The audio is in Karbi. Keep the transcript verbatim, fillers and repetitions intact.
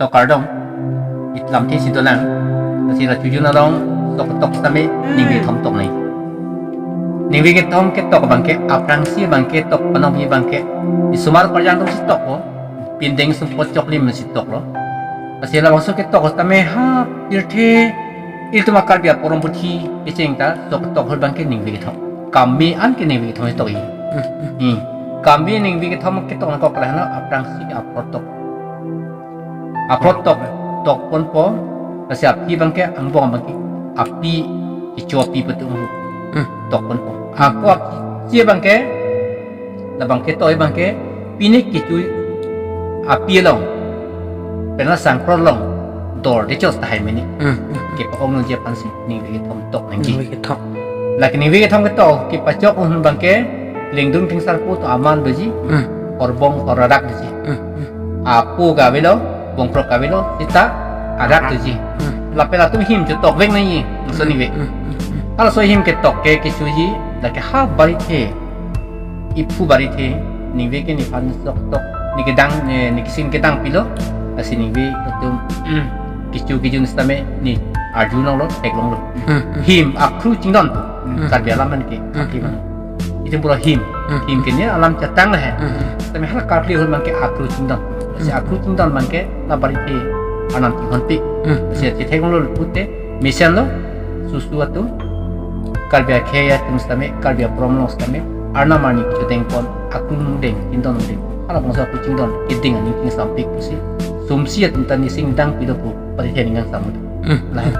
sok kardom, isi lamthe si dolang, lasi la chojun along sok ketok sitame ningve kethom tok nangji. Ningve kethom ketok abangke, aphrangsi abangke tok panong abangke, isomar parjang atum si tokpo, pindeng sumpot choklim si toklo. Lasi labangso ketok sitame ha pirthe, ilitum a Karbi aporom puthi kecheng ta sok ketok ahut abangke ningve kethom. Kami an ke ningve kethom tok i. Hmm. Kami ningve kethom ketok nangkok laheno aphrangsi aphrot tok. Aphrot tok, tok ponpo, lasi api abangke angbong abangke, api kecho api petung hu. Hmm. Tok ponpo. Ako api si abangke, labangke tok abangke, pini kecho api along, penang sangkrot along, dor de chos tahai meni. Hmm. Kepa-ong nangji aphansi, ningve kethom tok nangji. Ningve kethom. Lake ningve kethom ketok, kepachok ahut abangke, lengdun tingsar pu to aman doji, Hmm. horbong hor arak doji. Hmm. Hmm. Apo ke avelo, bongkrok ke avelo, sita arak doji. Hmm. Lapen latum him chetok vek nangji, laso ningve. Hmm. Hmm. Hmm. Halaso him ketok ke kechoji, lake ha barithe, iphu barithe, ningve ke nephan sok tok, ne kedang, ne, ne kesin kedang pilo, lasi ningve latum, hmm, kecho kejun sitame ne arjulonglo, theklonglo. Hmm. Hmm. Him akhru chingdon, Hmm. Karbi alam an ke, Hmm. Karbi alam. Itum pulo him. Hmm. Him ke ne alam chetong le he. Hmm. Tame hala karkli ahut abangke akhru chingdon. Lasi Hmm. akhru chingdon abangke la barithe Arnam chinghonpik. Hmm. Lasi chetheklonglo pute mesenlo susu atum. Karbi akhei atum sitame, Karbi aporom along sitame, Arnam arni choteng pon, akhru deng, chingdon deng. Hala bangso akhru chingdon, keding aning chingsampik pusi. Sumsi atum ta nesing dang pilo pu, barithe ning kangsam. Hmm. Lahai.